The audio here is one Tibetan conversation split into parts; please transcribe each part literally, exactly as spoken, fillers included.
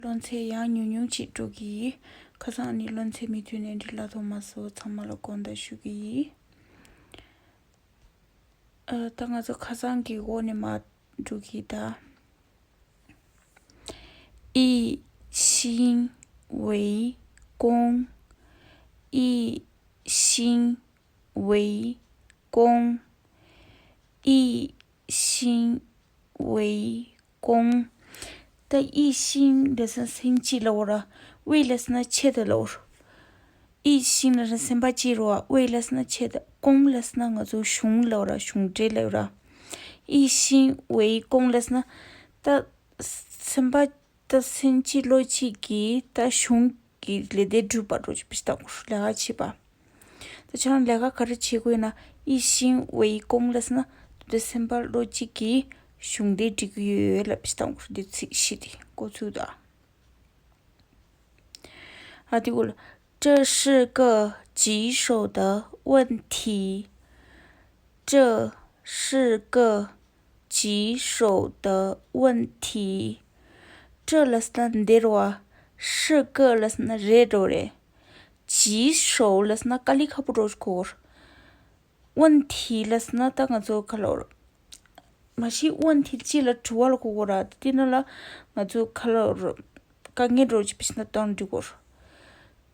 སློབ་ཚན་ཡང་ཉུང་ཉུང་ཅིག་འགྲོ་གི་ཡིན། ཁ་སང་ནི་སློབ་ཚན་མུ་མཐུད་ནས་འགྲིག་ལ་ཐོག་མ་སོ་ཚང་མ་ལ་དགོངས་དག་ཞུ་གི་ཡིན། ཨ། ད་ང་ཚོ་ཁ་སང་གི་འོག་ནས་མར་འགྲོ་གི་ད། 一心为功，一心为功，一心为功。ད་一心་ལབ་ན་སེམས་གཅིག་ལབ་པ་རེད། 为་ལབ་ན་ཆེད་དུ་ལབ་པ་རེད། 一心་ལབ་ན་སེམས་པ་གཅིག་རེད་པ། 为་ལབ་ན་ཆེད་དུ། 功་ལབ་ན་ང་ཚོ་གཞུང་ལབ་པ་རེད། གཞུང་འབྲེལ་ལབ་པ་རེད། 一心为功་ལབ་ན་ད་སེམས་པ་ད་སེམས་གཅིག་བློ་གཅིག་གིས་ད་གཞུང་གི་ལས་དེ་སྒྲུབ་པ་འགྲོ་ཅིག་པི་ཤི་ཏང་གོ་ལས་ཀ་བྱེད་པ། ད་ཁྱེད་རང་ལས་ཀ་ག་རེ་བྱེད་དགོས་ཡིན་ན། 一心为功་ལབ་ན་དེ་སེམས་པ་བློ་གཅིག་གིས་གཞུང་དེ་སྒྲིག་གི་ཡོད་ལབ་པི་ཤི་ཏང་གོ། དེ་ཚིག་བཞི་དེ་འགོ་ཚུགས་ད། ཨ་དེ་གོ་ལ། 这是个棘手的问题。这是个棘手的问题。这་ལབ་ན་འདི་རེད་པ། 是个་ལབ་ན་རེད་འགྲོ་རེད། 棘手་ལབ་ན་དཀའ་ལས་ཁག་པོ་འགྲོ་གོ། 问题་ལབ་ན་ད་ང་ཚོ་ག་ལབ་རེད། མ་གཞི་问题་ཅིག་ལ་དྲི་བ་ལ་གོ་གོ་ར། དེ་ནང་ལ་ང་ཚོ་ག་ལབ་རེད། དཀའ་ངལ་འགྲོ་ཅིག་པི་ཤི་ན་གཏོང་འགྲིག་གོ།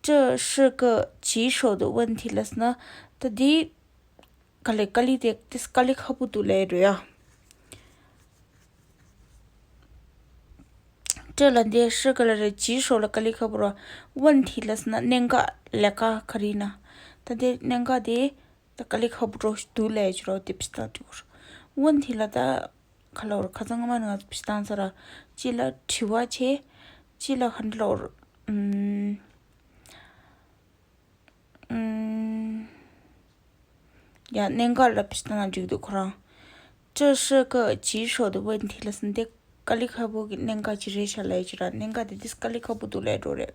这是个棘手的问题་ལབ་ན་ད་དེ་ག་ལེ་དཀའ་ལས་དེ་དེ་དཀའ་ལས་ཁག་པོ་འདུག་ལབ་རེད་ཡ། 这་ལ་འདི་是个་ལ་རེད། 棘手་ལ་དཀའ་ལས་ཁག་པོ་ར། 问题་ལབ་ན་གནད་འགག་ལས་ཀ་ག་རེ་ཡིན་ན། ད་དེ་གནད་འགག་དེ་ད་དཀའ་ལས་ཁག་པོ་འགྲོ་འདུག་ལབ་ཡ་ཅིག་རོ། དེ་པི་ཤི་ཏང་འགྲིག་གོ། 问题་ལ་ད་ག་ལབ་རེད། ཁ་སང་སྔ་མ་ནས་ང་ཚོ་པི་ཤི་ཏང་ཚར་ར། གཅིག་ལ་དྲི་བ་བྱས། གཅིག་ལ་ག་འདྲ་ལབ་རེད། ཨུམ། ཨུམ། ཡ། གནད་འགག་ལ་པི་ཤི་ཏང་ན་འགྲིག་འདུག་ཁོ་རང་། 这是个棘手的问题་ལབ་ན་འདི་དཀའ་ལས་ཁག་པོ་གི་གནད་འགག་ཅིག་རེད་ཤག་ལབ་ཡ་ཅིག་ར། གནད་འགག་དེ་དེ་དཀའ་ལས་ཁག་པོ་འདུག་ལབ་འགྲོ་རེད།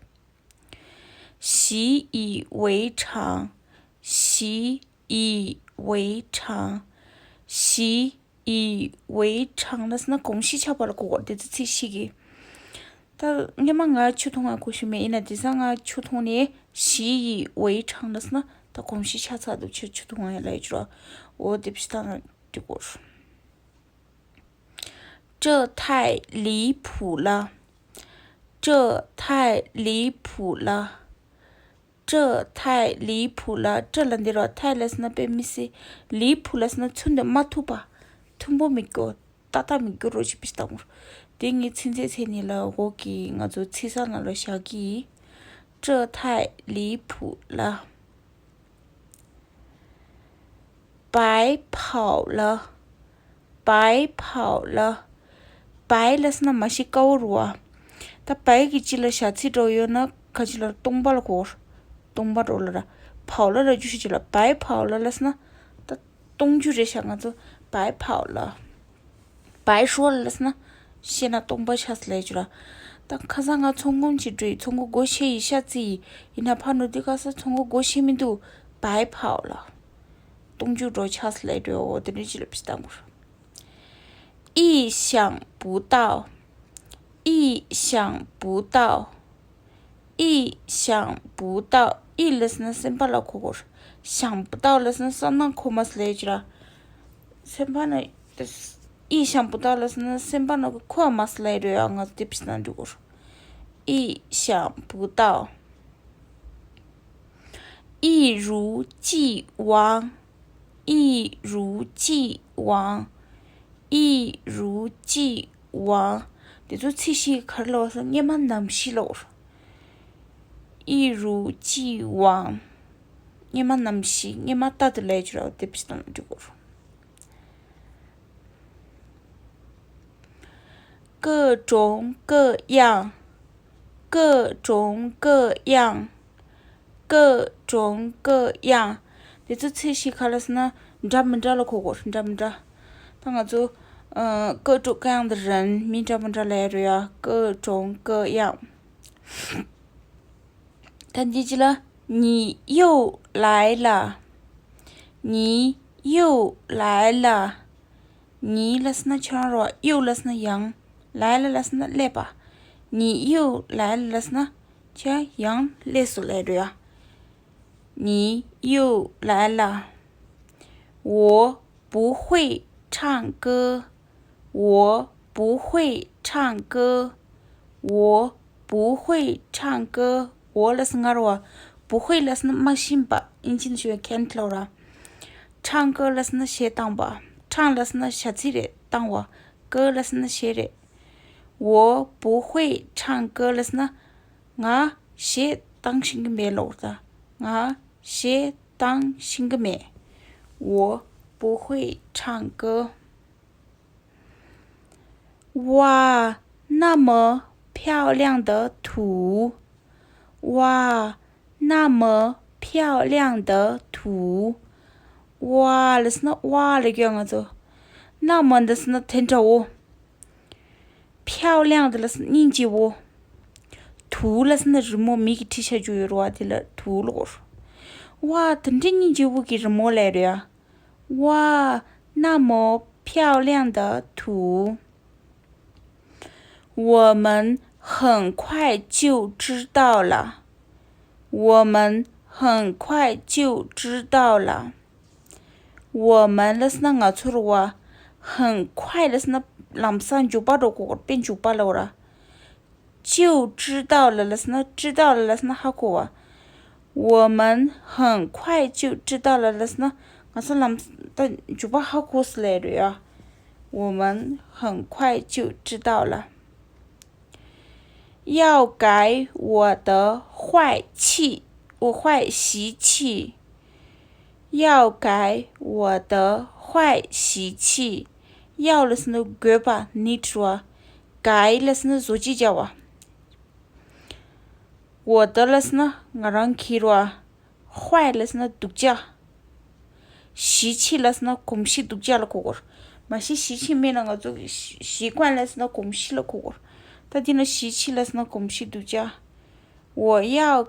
习以为常，习以为常，习以为常་ལབ་ན་གོམས་གཤིས་ཆགས་པ་ལ་གོ་གོ། དེ་ཚོ་ཚིག་ཤིག་གི། ད་སྔན་མ་ང་ཆུ་འཐུང་ང་གོ་ཤེས་མེད། ཡིན་ན་དེང་སང་ང་ཆུ་འཐུང་ནས་习以为常་ལབ་ན་ད་གོམས་གཤིས་ཆགས་ཚར་འདུག་ཆུ་ཆུ་འཐུང་ང་ཡ་ལ་ཡ་ཅིག་ར། འོ་དེ་པི་ཤི་ཏང་ན་འགྲིག་གོ། 这太离谱了，这太离谱了，这太离谱了。 这་ལ་འདི་རོ། 太་ལབ་ན་དཔེ་མི་སྲིད། 离谱་ལབ་ན་ཚུལ་འདི་མ་ཐུབ་པ། མཐུན་པོ་མི་སྐྱོ། ཏག་ཏག་མི་སྐྱོ་རོ་ཅིག་པི་ཤི་ཏང་གོ། དེ་ངའི་ཚིག་མཛོད་ཚེ་ནི་ལ་འོག་གི་ང་ཚོ་ཚིག་གསར་ནང་ལ་བཞག་གི། 这太离谱了。 白跑了，白跑了。 白་ལབ་ན་མ་གཞི་དཀར་པོ་རེད་པ། ད་白་གི་རྗེས་ལ་བྱ་ཚིག་འདྲ་པོ་ཡོད་ན་ག་ཅི་ལ། སྟོང་པ་ལ་གོ། སྟོང་པ་འདྲ་པོ་ལ་ར། 跑了་ལ་རྒྱུ་ཤ་ཅི་ལ། 白跑了་ལབ་ན་ད་གཏོང་རྒྱུ་རེད་ཤག་ང་ཚོ། 白跑了། 白说了་ལབ་ན་བཤད་ན་སྟོང་པ་ཆགས་ལབ་ཡ་ཅིག་ར། ད་ཁ་སང་ང་ཚོང་ཁང་ཅིག་འགྲོ་ཡི། ཚོང་ཁང་སྒོ་ཕྱེ་ཡི་ཤག་ཅིག་ཡིན། ཡིན་ན་ཕ་ནུ་དེ་ག་ས་ཚོང་ཁང་སྒོ་ཕྱེ་མི་འདུག 白跑了། གཏོང་རྒྱུ་འགྲོ་ཆགས་ལབ་འགྲོ་འོ་དེ་འདྲ་ཅིག་ལ་པི་ཤི་ཏང་གོ། 意想不到，意想不到，意想不到。 意ལབ་ན་སེམས་པ་ལ་གོ་གོ། 想不到་ལབ་ན་བསམ་ན་གོ་མ་སོང་ལབ་ཡ་ཅིག་ར། སེམས་པ་ན། 意想不到་ལབ་ན་སེམས་པ་ན་གོ་མ་སོང་ལབ་ཡ་རེད་ཡ། ང་དེ་པི་ཤི་ཏང་འགྲིག་གོ། 意想不到。 一如既往，一如既往，一如既往。 དེ་ཚོ་ཚིག་ཤིག་ག་རེ་ལབ་སོང་། སྔན་མ་ནང་བཞིན་ལབ། 一如既往། སྔན་མ་ནང་བཞིན། སྔན་མ་ལྟར་དུ་ལབ་ཡ་ཅིག་ར། དེ་པི་ཤི་ཏང་འགྲིག་གོ། 各种各样，各种各样，各种各样。 དེ་ཚོ་ཚིག་ཤིག་ག་རེ་ལབ་སོང་ན་འདྲ་མི་འདྲ་ལ་གོ་གོ། འདྲ་མི་འདྲ། ད་ང་ཚོ་ཨ་各种各样的人། མི་འདྲ་མི་འདྲ་ལབ་ཡ་རེད་ཡ། 各种各样། ད་འདི་ཅི་ལ། 你又来了，你又来了。 你་ལབ་སོང་ན་ཁྱོད་རང་རོ། 又་ལབ་སོང་ན་ཡང་། 来了་ལབ་སོང་ན་སླེབས་པ། 你又来了 ལབ་ཟེར་ན་ཁྱེད་ཡང་སླེབས་སོང་ལབ་རེད་ཡ། 你又来了。我不会唱歌。我不会唱歌。我不会唱歌。 我 ལབ་ཟེར་ན་ང་རང་བ། 不会 ལབ་ཟེར་ན་མ་ཤེས་པ། ཨིན་ཇི་ནང་ཞུ་བའི་can't ལབ་ར། 唱歌 ལབ་ཟེར་ན་གཞས་བཏང་བ། 唱 ལབ་ཟེར་ན་བྱ་ཚིག་རེད། བཏང་བ། 歌 ལབ་ཟེར་ན་གཞས་རེད། 我不会唱歌 ལབ་ཟེར་ན་ང་གཞས་བཏང་ཤེས་ཀྱི་མེད་ལབ་རེད་ད། ང་གཞས་བཏང་ཤེས་ཀྱི་མེད། 我不会唱歌。 哇，那么漂亮的图。哇，那么漂亮的图。 哇 ལབ་ཟེར་ན། 哇 ལབ་ཀྱི་ཡོད་ང་ཚོ། 那么 ལབ་ཟེར་ན་དེ་འདྲ་བོ། 漂亮的 ལབ་ཟེར་ན་སྙིང་རྗེ་བོ། 图 ལབ་ཟེར་ན་རི་མོ། མི་གིས་བྲིས་བཞག་རྒྱུ་ཡོད་རེད་བ། དེ་ལ་图 ལབ་དགོས་རེད། 哇། དེ་འདྲའི་སྙིང་རྗེ་བོ་གི་རི་མོ་ལབ་རེད་ཡ། 哇，那么漂亮的图。我们很快就知道了。我们很快就知道了。我们 ལབ་ཟེར་ན་ང་ཚོ་རེད་བ། 很快 ལབ་ཟེར་ན་ལམ་སང་མགྱོགས་པ་འགྲོ་གོ། དཔེ་མགྱོགས་པ་ལབ་ར། 就知道了 ལབ་ཟེར་ན། 知道了 ལབ་ཟེར་ན་ཧ་གོ་བ། 我们很快就知道了 ལབ་ཟེར་ན་ང་ཚོ་ལམ་ད་མགྱོགས་པ་ཧ་གོ་སོང་ལབ་རེད་ཡ། 我们很快就知道了。要改我的坏气，我坏习气。要改我的坏习气。 要 ལབ་ཟེར་ན་དགོས་པ། need རེད་བ། 改 ལབ་ཟེར་ན་བཟོ་བཅོས་བྱ་བ། 我的 ལབ་ཟེར་ན་ང་རང་གི་རེད་བ། 坏 ལབ་ཟེར་ན་སྡུག་ཅག 习气 ལབ་ཟེར་ན་གོམས་གཤིས་སྡུག་ཅག་ལ་གོ་གི་རེད། མ་གཞི 习气 མིན་ན་ང་ཚོ་习惯 ལབ་ཟེར་ན་གོམས་གཤིས་ལ་གོ་གི་རེད། ད་འདི་ན་习气 ལབ་ཟེར་ན་གོམས་གཤིས་སྡུག་ཅག 我要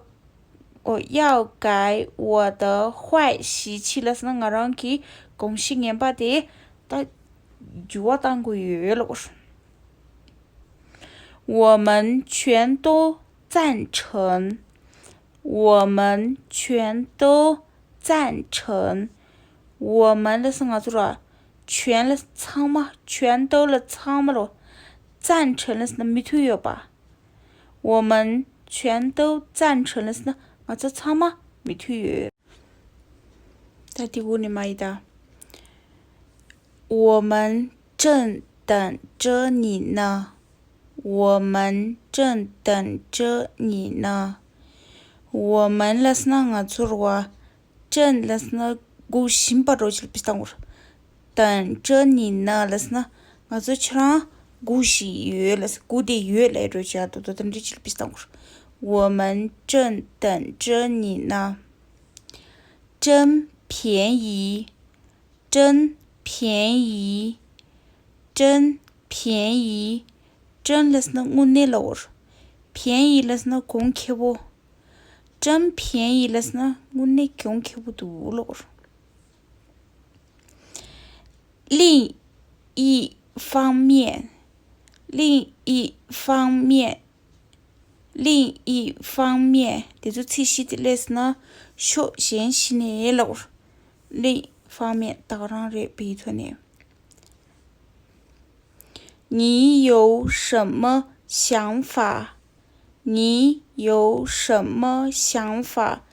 我要改我的坏习气 ལབ་ཟེར་ན་ང་རང་གི་གོམས་གཤིས་ངན་པ་དེ་ད་འགྱུར་བ་གཏང་དགོས་ཡོད་ལབ་དགོས། 我们全都赞成。我们全都赞成。 我们 ལབ་ཟེར་ན་ང་ཚོ་ར། 全 ལབ་ཚང་མ། 全都 ལབ་ཚང་མ་རེད། 赞成 ལབ་ཟེར་ན་མོས་མཐུན་ཡོད་པ། 我们全都赞成 ལབ་ཟེར་ན་ང་ཚོ་ཚང་མ་མོས་མཐུན་ཡོད། ད་དེ་འུ་ནི་མ་ཡི་ད། 我们正等着你呢。我们正等着你呢。 我们 ལབ་ཟེར་ན་ང་ཚོ་རེད་བ། 正 ལབ་ཟེར་ན་སྒུག་བཞིན་པ་འདྲ་བོ་ཅིག་ལ་དཔེ་བཏང་དགོས་རེད། 等着你呢 ལབ་ཟེར་ན་ང་ཚོ་ཁྱེད་རང་སྒུག་བཞིན་ཡོད་ལབ་ཟེར། སྒུག་བསྡད་ཡོད་ལབ་འདྲ་བོ་ཅིག་ཡ། ད་དེ་འདྲ་ཅིག་ལ་དཔེ་བཏང་དགོས་རེད། 我们正等着你呢。真便宜。 真便宜。真便宜。 真 ལབ་ཟེར་ན་དངོས་གནས་ལབ་དགོས་རེད། 便宜 ལབ་ཟེར་ན་གོང་ཁེ་པོ། 真便宜 ལབ་ཟེར་ན་དངོས་གནས་གོང་ཁེ་པོ་འདུག་ལབ་དགོས་རེད། 另一方面。另一方面。 另一方面། དེ་ཚོ་ཚིག་བཞི་དེ་སླེབས་ན་ཕྱོགས་གཞན་ཞིག་ནས་ལབ་དགོས། 另一方面 ད་ག་རང་རེད། བོད་ཡིག་ཐོག་ནས། 你有什么想法？你有什么想法？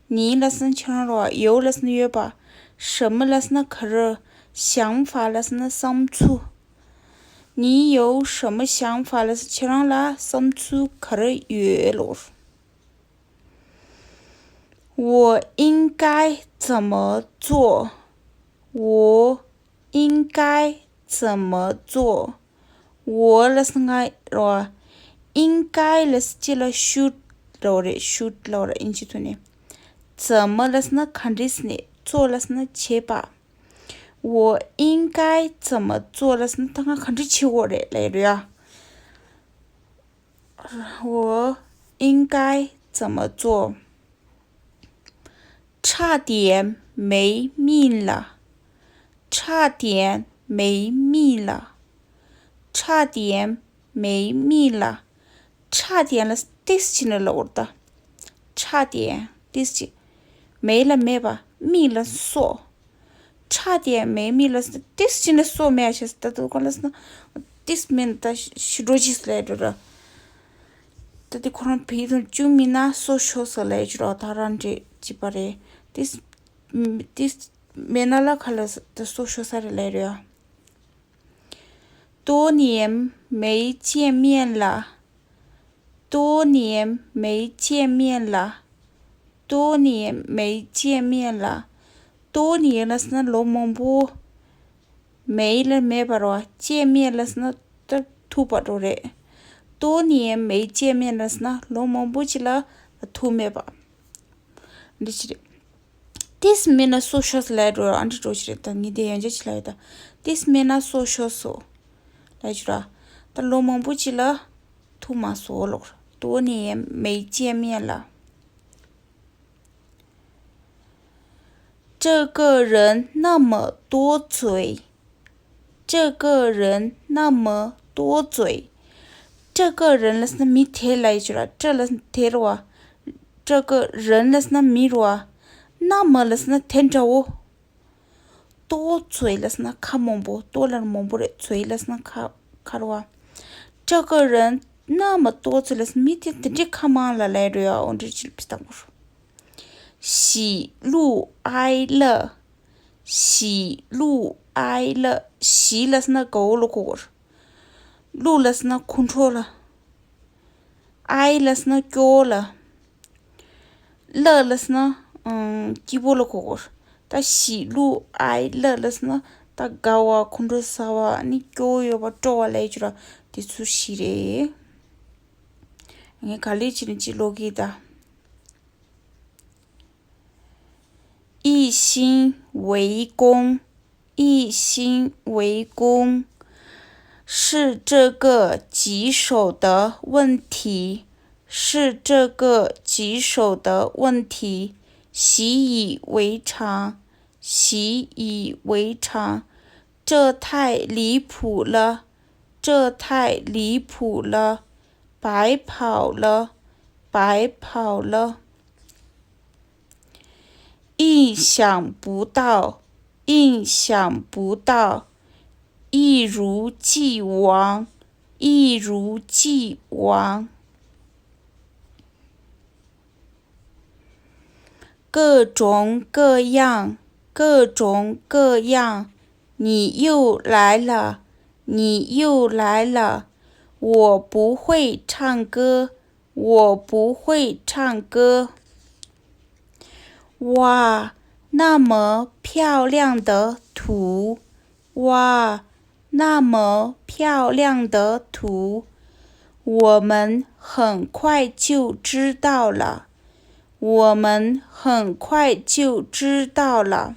你 ལབ་ཟེར་ན་ཁྱེད་རང་རེད་བ། 有 ལབ་ཟེར་ན་ཡོད་པ། 什么 ལབ་ཟེར་ན་ག་རེ། 想法 ལབ་ཟེར་ན་བསམ་ཚུལ། 你有什么想法 ལབ་ཟེར་ན་ཁྱེད་རང་ལ་བསམ་ཚུལ་ག་རེ་ཡོད་ལབ། 我应该怎么做？我应该怎么做？ 我 ལབ་ཟེར་ན་ང་རེད་བ། 应该 ལབ་ཟེར་ན་ཅིག་ལ་should ལབ་རེད། should ལབ་རེད་ཨིན་ཇི་ཐོག་ནས། 怎么 ལབ་ཟེར་ན་ག་འདྲས་ཟེར་ནས། 做 ལབ་ཟེར་ན་བྱེད་པ། 我应该怎么做 ལབ་ཟེར་ན་ད་ང་ག་འདྲ་བྱེད་དགོས་རེད་ལབ་རེད་ཡ། 我应该怎么做？差点没命了。差点没命了。差点没命了。ཁྲག་དེ་ལ་ཏིས་ཅི་ནི་ལ་འོར་ད། ཁྲག་དེ་ཏིས་ཅི། མེ་ལ་མེད་པ། མིག་ལ་སོ། ཁྲག་དེ་མེ་མིག་ལ་ཏིས་ཅི་ནི་སོ་མེད་ཤེས་ད་དུ་ག་ལ་སོ་ན། ཏིས་མེད་ད་ཤི་འགྲོ་ཅིས་ལས་འགྲོ་ར། ད་དེ་ཁོ་རང་བི་དང་ཅུང་མིན་ན་སོ་ཤོ་ས་ལས་འགྲོ་ར་ད་རང་འདྲེ་ཅི་པ་རེད། ཏིས་ཏིས་མེད་ན་ལ་ཁ་ལ་ད་སོ་ཤོ་ས་རེད་ལས་རེད། 多年没见面了。多年没见面了。多年没见面了。多年 ལ་སོ་ན་ལོ་མང་པོ། 没 ལ་མེད་པ་རེད་བ། 见面 ལ་སོ་ན་ད་ཐུག་པ་འགྲོ་རེད། 多年没见面 ལ་སོ་ན་ལོ་མང་པོ་ཅིག་ལ་ཐུག་མེད་པ། འདི་ཅི་རེད། ཏིས་མེད་ན་སོ་ཤོས་ལས་འགྲོ་ཨ་འདྲི་འགྲོ་ཅི་རེད་ད་ངས་དེ་ཡང་ཅི་ལ་ཡོད་ད། ཏིས་མེད་ན་སོ་ཤོས་སོ། ལས་ཅི་ར། ད་ལོ་མང་པོ་ཅིག་ལ་ཐུག་མ་སོ་ལོག 多年没见面了。这个人那么多嘴。这个人那么多嘴。这个人 ལ་སོ་ན་མི་དེ་ལ་ཡི་ཅི་ར། 这 ལ་དེ་རེད་བ། 这个人 ལ་སོ་ན་མི་རེད་བ། 那么 ལ་སོ་ན་དེ་འདྲ་བོ། 多嘴 ལ་སོ་ན་ཁ་མང་པོ། 多 ལ་མང་པོ་རེད། 嘴 ལ་སོ་ན་ཁ་ཁ་རེད་བ། 这个人那么多嘴 ལ་སོ་ན་མི་དེ་དེ་འདྲའི་ཁ་མང་ལ་ལས་རེད་ཡ། འོ་འདྲ་ཅི་ལ་ཕི་སྟངས་པོ། 喜怒哀乐། 喜怒哀乐། 喜 ལ་སོ་ན་དགའ་བོ་ལ་གོ་གོ། 怒 ལ་སོ་ན་ཁོང་ཁྲོ་ལ། 哀 ལ་སོ་ན་སྐྱོ་བོ་ལ། 乐 ལ་སོ་ན་ཨང་སྐྱིད་པོ་ལ་གོ་གོ། ད་喜怒哀乐 ལ་སོ་ན་ད་དགའ་བ། ཁོང་ཁྲོ་ཟ་བ། ནི་སྐྱོ་བོ་ཡོད་པ། སྤྲོ་བ་ལས་ཅི་ར་དེ་ཚོ་བཞི་རེད། ངས་ག་ལེར་ཅི་ནི་ཅི་ཀློག་གི་ད། 一心为公。 一心为公，是这个棘手的问题，是这个棘手的问题，习以为常，习以为常。这太离谱了，这太离谱了，白跑了，白跑了。 意想不到，意想不到，一如既往，一如既往。各种各样，各种各样，你又来了，你又来了。我不会唱歌， 我不会唱歌。哇，那么漂亮的图！哇，那么漂亮的图！我们很快就知道了，我们很快就知道了。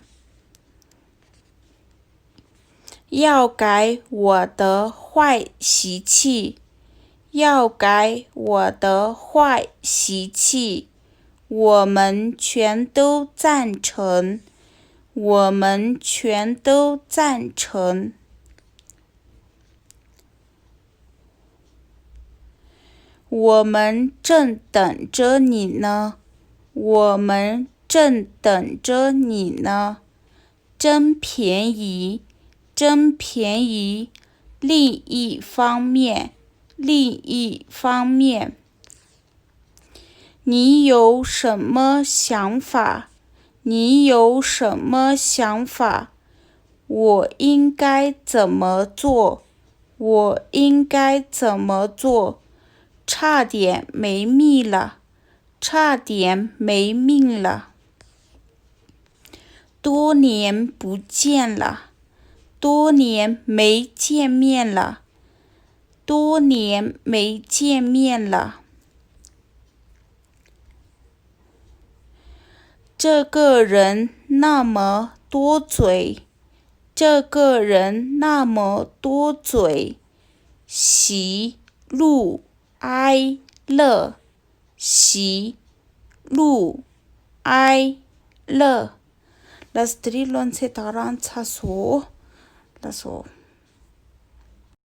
要改我的坏习气，要改我的坏习气，我们全都赞成，我们全都赞成。我们正等着你呢，我们正等着你呢。 真便宜，真便宜。另一方面，另一方面，你有什么想法？你有什么想法？我应该怎么做？我应该怎么做？差点没命了，差点没命了。 多年不见了，多年没见面了，多年没见面了。这个人那么多嘴，这个人那么多嘴，喜怒哀乐。 喜怒哀乐。 ལགས་སོ། དེ་རིང་སློབ་ཚན་ད་ག་རང་ཚར་སོང་། ལགས་སོ།